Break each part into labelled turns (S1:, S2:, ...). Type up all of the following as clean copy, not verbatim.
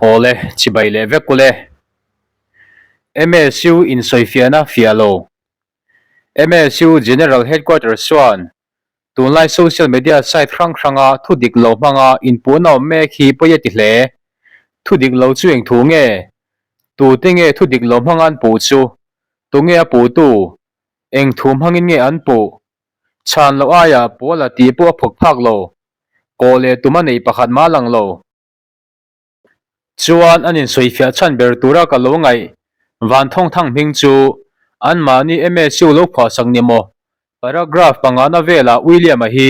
S1: Awle, chibai leh vek ule. MSU insawifiahna fiah lo. MSU General Headquarters chuan tunlai social media site hrang hranga thu dik lo hmanga inpuhna awm mek hi pawi a ti hle. Thu dik lo chu eng thu nge? Tute nge thu dik lo hmanga an puh chu? Tunge a puhtu? Eng thu hmangin nge an puh? Chhan loh aiah pawl a tih pawh a phawk phak lo. Kawh leh tum a neih pakhat mah lang lo. Chuan an insawifiah chhan ber tura ka lo ngaih van thawng thang hming chu anmahni MSU lo phuahsak ni maw? Paragraph pangana velah William-a hi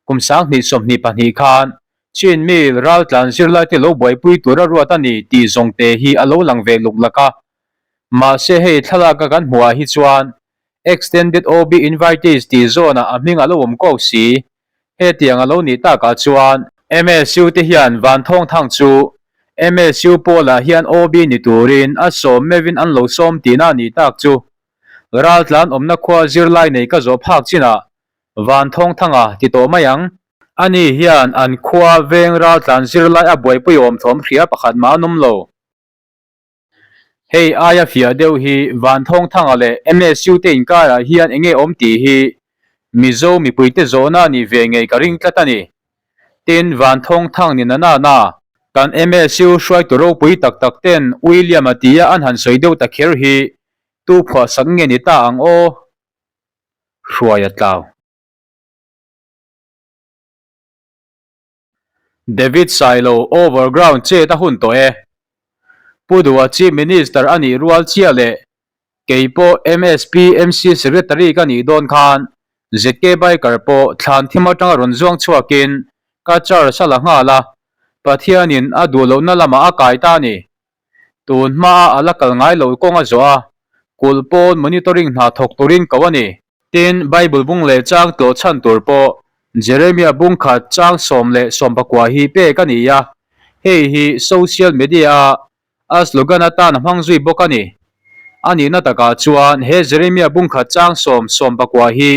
S1: kum 2022 khan Chin mi raltlan zirlaite lo buaipui tura ruat a ni tih zawngte hi a lo lang ve luk lak a. Mahse hei thlalaka kan hmuhah hi chuan Extended OB Invitees tih zawnah a hming a lo awm kawk si. Hetiang a lo nih takah chuan MSU te hian van thawng thang chu MSU pawlah hian OB ni turin a sawm meuhin an lo sawm tihna a nih tak chu. Raltlan awmna khua zirlai nei ka zawh phak chinah van thawng thanga ti tawh mai ang. Ani hian an khua veng raltlan zirlai a buaipui awm thawm hria pakhat mah an awm lo. Hei aia fiah deuh hi Vanthawngthanga leh MSU te inkarah hian enge awm tih hi Mizo mipuite zawhna a nih ve ngei ka ring tlat a ni. Tin, Vanthawngthang ni na na na, kan MSU hruaitu ropui tak tak ten William-a tia an han sawi deuh ta kher hi tu phuahsak nge ni ta ang aw? Hruaia tlau. David Sailo overground chet a hun tawh e. Pu Duha Chief Minister a nih rual chiah leh kei pawh MSP MC Secretary ka nih dawn khan ZK Biker pawh thlan thim atanga rawn zuang chhuakin ka charge a la nghal a, Pathianin a duh lohna lamah a kai ta a ni. Tun hmaa a la kal ngai lo kawng a zawh a, kulh pawn monitoring hna thawk turin ko a ni. Tin, Bible bung leh chang tlawh chhan tur pawh Jeremia bung khat chang 10 le 14 hi pek a ni a, hei hi social media-a a slogan atan a hmang zui bawk a ni. A nihna takah chuan he Jeremia bung khat chang 10 14 hi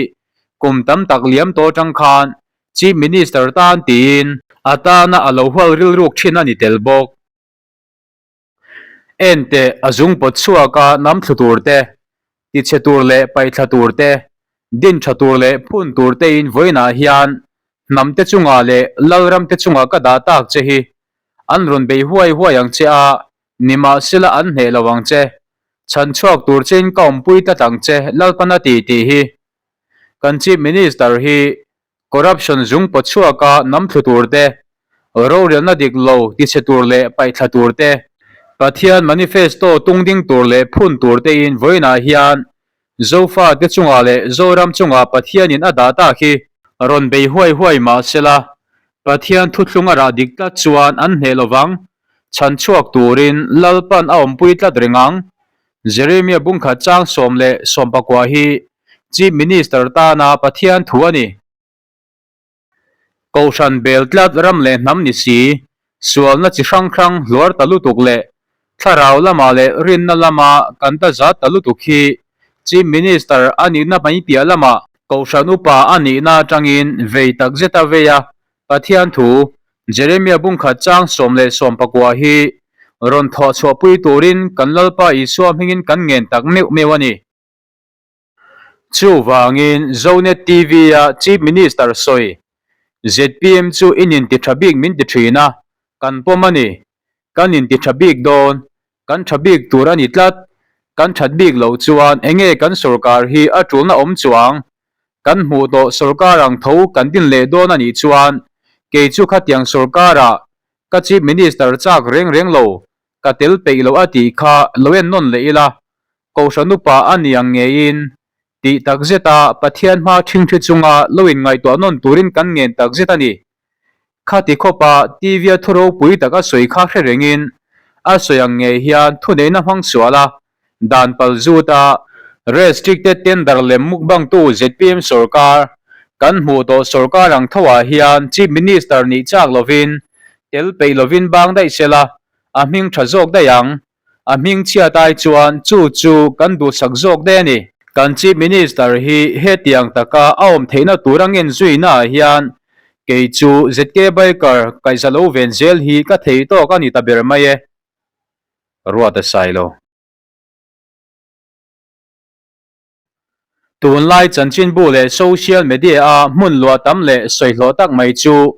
S1: kum tam tak liam tawh atang khan Chief Minister tan tiin a tana a lo hual rilruk thin a ni tel bawk. Enteh, a zung pawt chhuak a nam thlu tur te, tichhe tur leh paihthla tur te, din tha tur leh phun tur tein vawiinah hian hnam te chungah leh lalram te chungah ka dah tak che hi. An rawn bei huai huai ang che a, nimahsela an hneh lo ang che. Chhan chhuak tur chein ka awmpui tlat ang che, Lalpan a ti tih hi. Kan Chief Minister hi Corruption zung pawt chhuaka nam thlu tur te, rorelna dik lo tichhe tur leh paihthla tur te, Pathian manifesto tung ding tur leh phun tur tein vawiinah hian Zofa te chungah leh Zoram chungah Pathianin a dah tak hi rawn bei huai huai mah sela, Pathian thuthlung a rah dik tlat chuan an hneh lovang, chhan chhuak turin Lalpan a awmpui tlat reng ang. Jeremia bungkhat chang 10 le 19 hi Chief Minister tana Pathian thu a ni. Kohhran bel tlat ram leh hnam ni si, sualna chi hrang hrang hluar ta lutuk leh thlarau lamah leh rinna lama kan ta zat ta lutuk hi Chief Minister a nihna mai piah lamah Kohhran upa a nihna atangin vei tak zeta vei a Pathian thu Jeremia bungkhat chang 10 le 19 hi rawn thawh chhuahpui turin kan Lalpa Isua hmingin kan ngen tak meuh meuh a ni. Chuvangin Zonet TV-a Chief Minister sawi, zpm chu in inti tha bik min ti thin a, kan pawm a ni. Kan inti tha bik dawn, kan tha bik tur a ni tlat. Kan that bik loh chuan enge kan sorkar hi a tulna awm chuang? Kan hmuh tawh sorkar ang tho kan din leh dawn a nih chuan kei chu khatiang sorkarah ka Chief Minister chak reng reng lo, ka tel peih loh a tih kha lo en nawn leh ila. Kohhran upa a ni ang ngeiin tih tak zeta Pathian hma ṭhingṭhi chunga lo inngaihtuah nawn turin kan ngen tak zet a ni. Khati khawpa TV-a thu ropui tak a sawi kha hre rengin a sawi ang ngei hian thuneihna hmang sual a, dan pal zut a, restricted tender lem mukbangtu zpm sorkar kan hmuh tawh sorkar ang thoah hian Chief Minister nih chak lovin tel peih lovin bang daih sela a hming tha zawk daih ang. A hming chhiat ai chuan chu chu kan duhsak zawk daih a ni. Kan Chief Minister hi hetiang taka a awm theihna tur a ngen zuinaah hian kei chu ZK Biker kaihza lo ven zel hi ka thei tawk a ni ta ber mai e. Ruata Sailo. Tunlai chanchinbu leh social media-a hmun luah tam leh sawi hlawh tak mai chu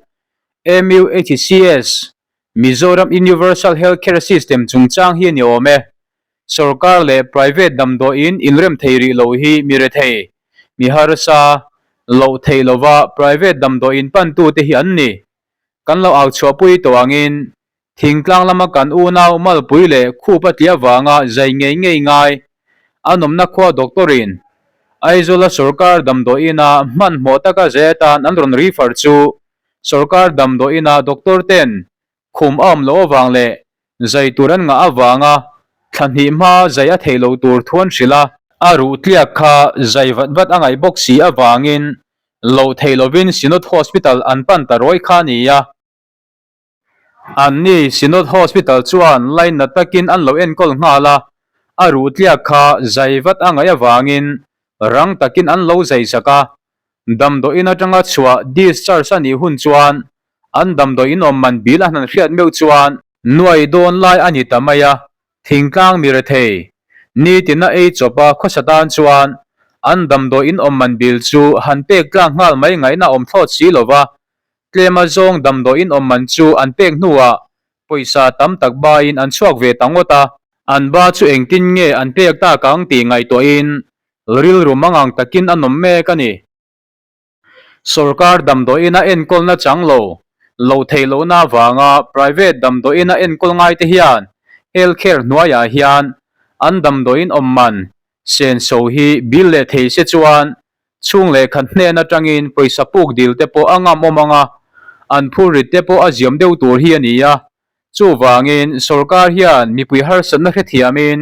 S1: MUHCS, Mizoram Universal Health Care System chungchang hi a ni awm e. Sorkar leh private damdawiin inrem thei rih lo hi mi rethei, mi harsa, loh theih lova private damdawiin pantute hi an ni. Kan lo au chhuahpui tawh angin Thingtlang lama kan unau malpui leh khup a tih avanga zai ngei ngei ngai a nawmna khua doctor-in Aizawla sorkar damdawiina hmanhmawh taka zai atan an rawn refer chu sorkar damdawiina doctor ten khum a awm loh avang leh zai tur an ngah avanga thla hnih hma zai a theih loh tur thu an hrilh a. A ruh tliak kha zai vat vat a ngaih bawk si avangin loh theih lovin Synod Hospital an pan ta rawi kha a ni a. Anni Synod Hospital chuan lainat takin an lo enkawl nghal a, a ruh tliak kha zai vat a ngaih avangin rang takin an lo zai sak a. Damdawiin atanga chhuah discharge a nih hun chuan an damdawiin awm man bil a hnan hriat meuh chuan nuai dawn lai a ni ta mai a, thingtlang mi rethei nitina ei chawpa khawsa tan chuan an damdawiin awm man bil chu han pek tlak nghal mai ngaihna awm thlawt si lova, Tlema zawng damdawiin awm man chu an pek hnuah pawisa tam tak bain an chhuak ve ta ngawt a. An ba chu engtin nge an pek tak ang tih ngaihtuahin rilru mangang takin an awm mek a ni. Sorkar damdawiin a enkawlna chang lo, lo theih lohna avanga private damdawiin a enkawl ngaite hian health care hnuaiah hian an damdawiin awm man senso hi bil leh thei se chuan Chhung leh khat hnen atangin pawisa puk dil te pawh a ngam awm ang a, an phurrit te pawh a ziam deuh tur hi a ni a. Chuvangin, sorkar hian mipui harsatna hrethiamin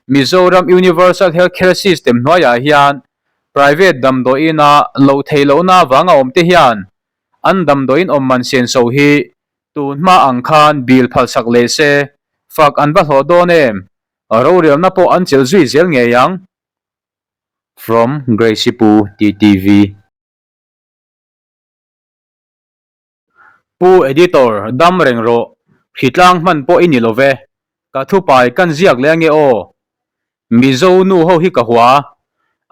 S1: Mizoram Universal Health Care System hnuaiah hian private damdawiina loh theih lohna avanga awm te hian an damdawiin awm man senso hi tun hma ang khan bil phalsak leh se, fak an va hlawh dawn em? Rorelna pawh an chelh zui zel ngei ang. From Gracie Pu TTV. Pu Editor, dam reng rawh, hritlang hman pawh i ni lo ve, ka thupai kan ziak leh ange aw. Mizo nu ho hi ka hua,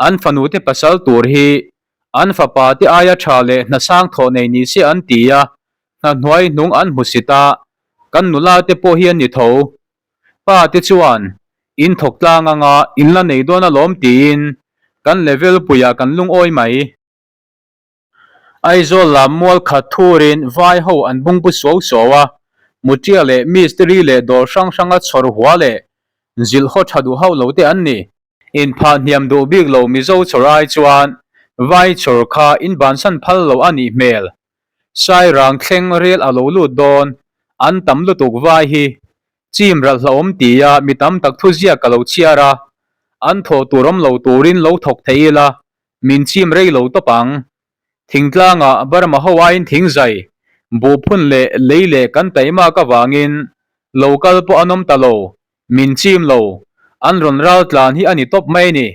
S1: an fanu te pasal tur hi an fapa te aia tha leh hna sang thawh nei ni se an ti a, hna hnuai hnung an hmu sit a, kan nula te pawh hi an ni tho. Pa te chuan in thawk tlang anga in la nei dawn alawm tiin kan level puiah kan lungawi mai. Aizawl lam mual khat thurin vai ho an bungbu suau suau a, mutia leh mistiri leh dawr hrang hranga chhawr hua leh zilh haw tha duh hauh lo te an ni. Inphah hniam duh bik lo Mizo chhawr ai chuan vai chhawr kha in bansan phal lo a nih hmel. Sairang thleng rel a lo lut dawn, an tam lutuk vai hi chim ralh hlauhawm tia mi tam tak thu ziak ka lo chhiar a, an thawh tur awm lo turin lo thawk thei ila min chim rei lo tawp ang. Thingtlangah Burma ho aiin thingzai, buhphun leh lei leh kan taimak avangin lo kal pawh an awm ta lo, min chim lo, an rawn ral tlan hi a ni tawp mai ni.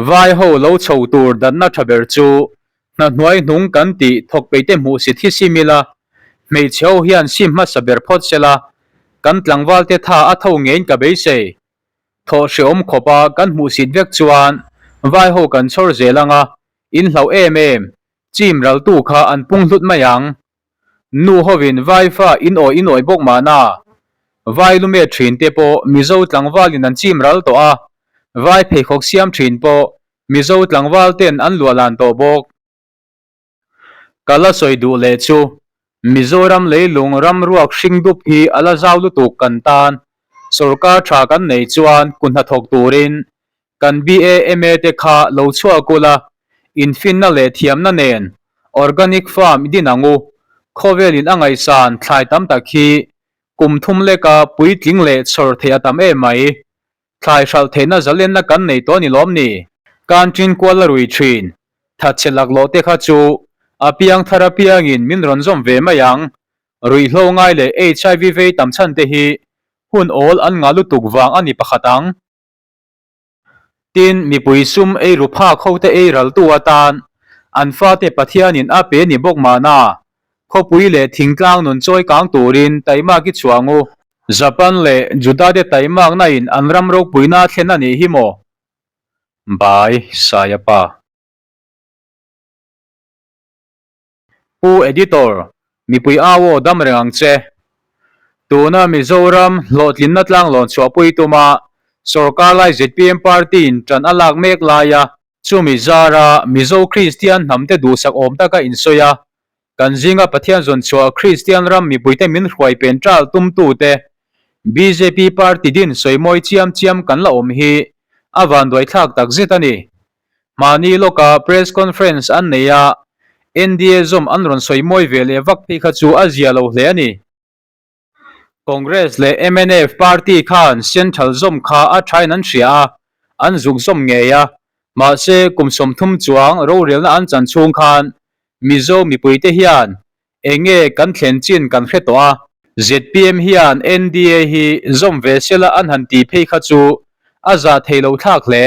S1: Vai ho lo chho tur danna tha ber chu hna hnuai hnung kan tih thawk peite hmuh si thi sim ila, hmeichhe ho hian sim hmasa ber phawt sela, kan tlangval te tha a tho ngeiin ka beisei. Thawh hreawm khawp a kan hmuh sit vek chuan vai ho kan chhawr zel anga, in hlauh em em, chim raltu kha an pung hlut mai ang. Nu hovin Vaifa in awi in awi bawk mahna, Vai lumet thin te pawh Mizo tlangvalin an chim ral tawh a, Vai pheikhawk siam thin pawh Mizo tlangval ten an luah lan tawh bawk. Ka la sawi duh leh chu Mizoram leilung ram ruak hring dup hi a la zau lutuk kan tan sorkar tha kan nei chuan ku hnathawk turin Kan BAMA te kha lo chhuak ula, infinna leh thiamna nen organic farm i din ang u. Khawvelin a ngaihsan thlai tam tak hi kum thum leka puitling leh chhawr theih a tam em mai. Thlai hralh theihna zalenna kan nei tawh a ni lawm ni? Kan tin kual a rui thin. Thatchhe laklawh te kha chu a piang thar apiangin min rawn zawm ve mai ang. Ruihhlo ngai leh HIV vei tam chhan te hi hun awl an ngah lutuk vang a ni pakhat ang. Tin, mipui sum ei ru phak hote ei raltu atan an fate Pathianin a pe ni bawk mahna, khawpui leh thingtlang nun chawi kang turin taimak i chhuah ngu. Japan leh Juda te taimakna in an ram ropuina a thlen a nih hi maw? Bai Saia pa. Pu Editor, mipui au aw dam reng ang che. Tuna Mizoram hlawhtlinna tlanglawn chhuahpui tuma sorkar lai zpm party in tan a lak mek laia chumi zara Mizo Kristian hnamte duhsak awm taka insawi a, kan zinga Pathian zawn chhuah Kristian ram mipuite min hruai pen ṭal tumtute bjp party din sawimawi chiam chiam kan la awm hi a vanduaithlak takzet a ni. Mahni lawka press conference an nei a, NDA zawm an rawn sawi mawi ve leh vak phei kha chu a zia lo hle a ni. Congress leh mnf party khan central zawm kha a thain an hria a, an zuk zawm ngei a, mahse kum 30 chuang rorelna an chan chhung khan Mizo mipuite hian eng nge kan thlen chin kan hre tawh a. Zpm hian NDA hi zawm ve sela an han tih phei kha chu a zah thei lo thlak hle.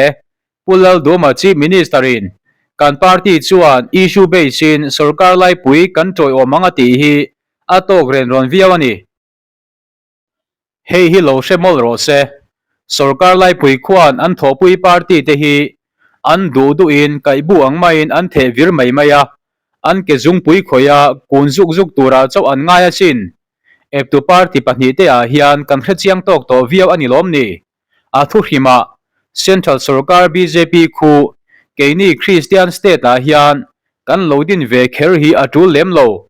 S1: Pu Lalduhma Chief Minister in kan party chuan issue base in sorkar laipui kan tawiawm ang a tih hi a tawk ren rawn viau a ni. Hei hi lo hre mawlh rawh se. Sorkar laipui khuan an thawhpui party te hi an duh duhin kaihbu ang maiin an theh vir mai mai a, an ke zungpui khawih a kun zuk zuk turah chauh an ngai asin. Eptu party pahnihte ah hian kan hrechiang tawk tawh viau a ni lawm ni? A thuhrimah Central sorkar bjp khu keini Kristian state ah hian kan lo din ve kher hi a tul lem lo.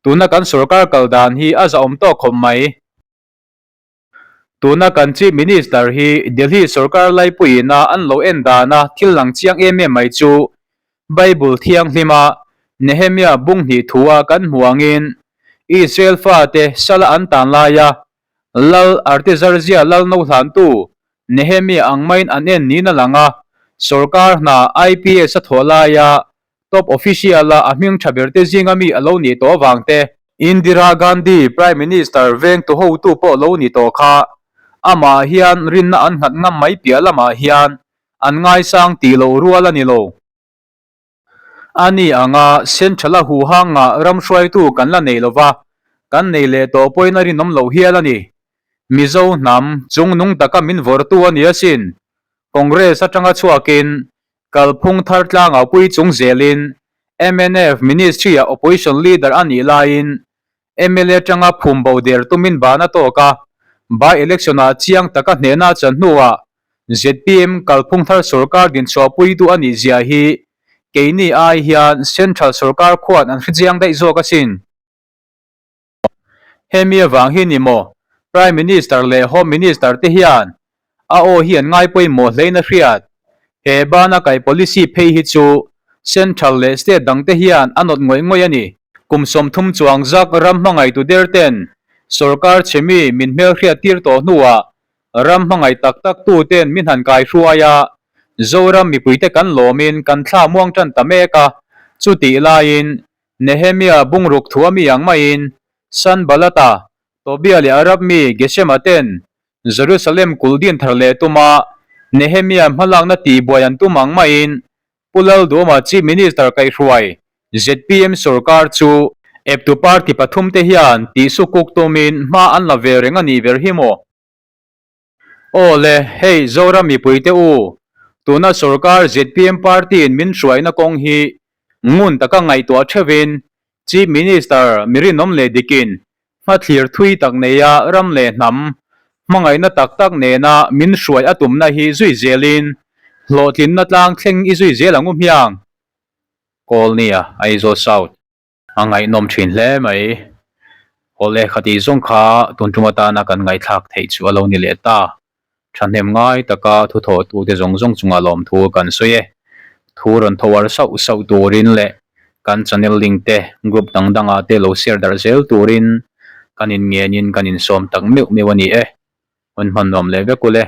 S1: Tuna kan sorkar kal dan hi a zahawm tawk khawp mai. Tuna kan Chief Minister hi Delhi sorkar laipuiin a an lo en dana thil lang chiang em em mai chu Bible thianghlima Nehemia bung hnih thua kan hmu angin Israel fate sala an tan laia Lal Artaxerxes lal no hlantu Nehemia ang maiin an en niin a lang a, sorkar hna IPS a thawh laia top official-a a hming tha berte zinga mi a lo nih tawh avang te, Indira Gandhi Prime Minister vengtu hotu pawh lo ni tawh kha amah hian rinna an nghat ngam mai piah lamah hian an ngaisang tih loh rual a ni lo. A ni anga Central a huhanga ram hruaitu kan la nei lova, kan nei leh tawh pawhin a rinawm loh hial a ni. Mizo hnam chung nung taka min vawrtu a ni asin. Congress atanga chhuakin kalphung thar tlangah pui chung zelin mnf Ministry-ah Opposition Leader a nih laiin mla atanga phum bo der tumin ban a tawk a, by-election-ah chiang taka hnehna a chan hnuah zpm kalphung thar sorkar dinchhuahpui duh a nih zia hi keini ai hian Central sorkar khuan an hre chiang daih zawk asin. Hemi avang hi ni maw Prime Minister leh Home Minister te hian a aw hi an ngai pawimawh hlein a hriat. He bana kai policy phei hi chu Central leh State dangte hian a nawt ngawih ngawih a ni. Kum 30 chuang zak ram hmangaihtu der ten sorkar chhemi min hmelhriat tir tawh hnuah Ram hmangaih tak tak tu ten min han kai hruai a, Zoram mipuite kan lawmin kan thla muang tan ta mek a, chutih laiin Nehemia bungruk thu a mi ang maiin Sanbalata, Tobia leh Arab mi Geshema ten Jerusalem kulh din thar leh tuma Nehemia hmalakna tihbuai an tum ang maiin Pu Lalduhoma Chief Minister kaihhruai zpm sorkar chu eptu party pathum te hian tihsukuk tumin hma an la ve reng a nih ber hi maw? Aw le, hei Zoram mipui te u, tuna sorkar zpm party in min hruaina kawng hi ngun taka ngaihtuah theuhin Chief Minister mi rinawm leh dikin hmathlir thui tak neia ram leh hnam hmangaihna tak tak nena min hruai a tumna hi zui zelin hlawhtlinna tlang thleng i zui zel ang u hmiang. Kawlnia, Aizawl South. A ngaihnawm thin hle mai. Awle khatih zawng kha tun tum atana kan ngaihthlak theih chu a lo ni leh ta. Thahnem ngai taka thu thawhtute zawng zawng chungah lawmthu kan sawi e. Thu rawn tho ar sauh sauh turin leh kan channel link te group dang dangah te lo share darh zel turin kan inngenin kan insawm tak meuh meuh a ni e. Hun hman nuam leh vek ule.